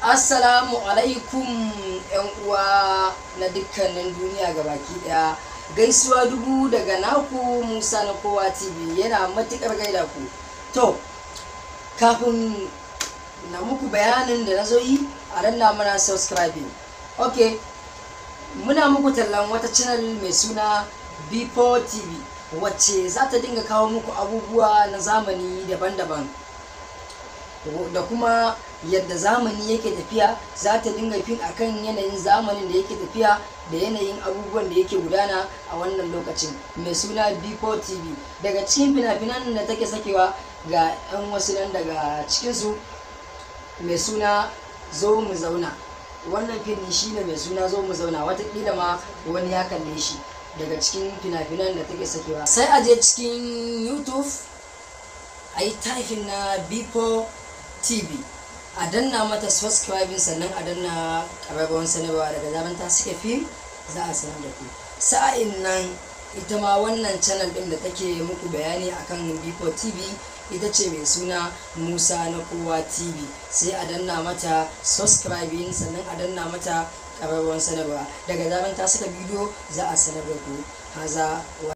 Assalamu alaikum yan uwa na dukkanin duniya gabaki daya. Gaisuwa dubu daga naku Musa na Kowa TV yana matukar gaida ku. To, kafin na muku bayanin da na zo yi, a danna mana subscribing. Ok, muna muku tallan wata channel mai suna B4 TV, wacce za ta dinga kawo muku abubuwa na zamani daban-daban da kuma yadda zamani yake tafiya. Za ta dinga fim akan yanayin zamanin da yake tafiya da yanayin abubuwan da yake gudana a wannan lokacin, mai suna B4 TV. Daga cikin fina-finan da take sakewa, ga 'yan wasu nan daga cikinsu, mai suna "Zo Mu Zauna". Wannan fim shine mai suna "Zo Mu Zauna", watakila ma wani ya kalle shi. Daga cikin fina-finan da take sakewa, sai a je cikin YouTube a yi typing na B4 TV, a danna mata subscribing, sannan a danna ƙararrawar sanarwa. Daga zaran ta saka fim, za a sanar da ku. Sa'in nan ita ma wannan channel ɗin da take muku bayani akan B4 TV ita ce mai suna Musa na Kowa TV. Sai a danna mata subscribing, sannan a danna mata ƙararrawar sanarwa. Daga zaran ta saka bidiyo, za a sanar da ku. Haza.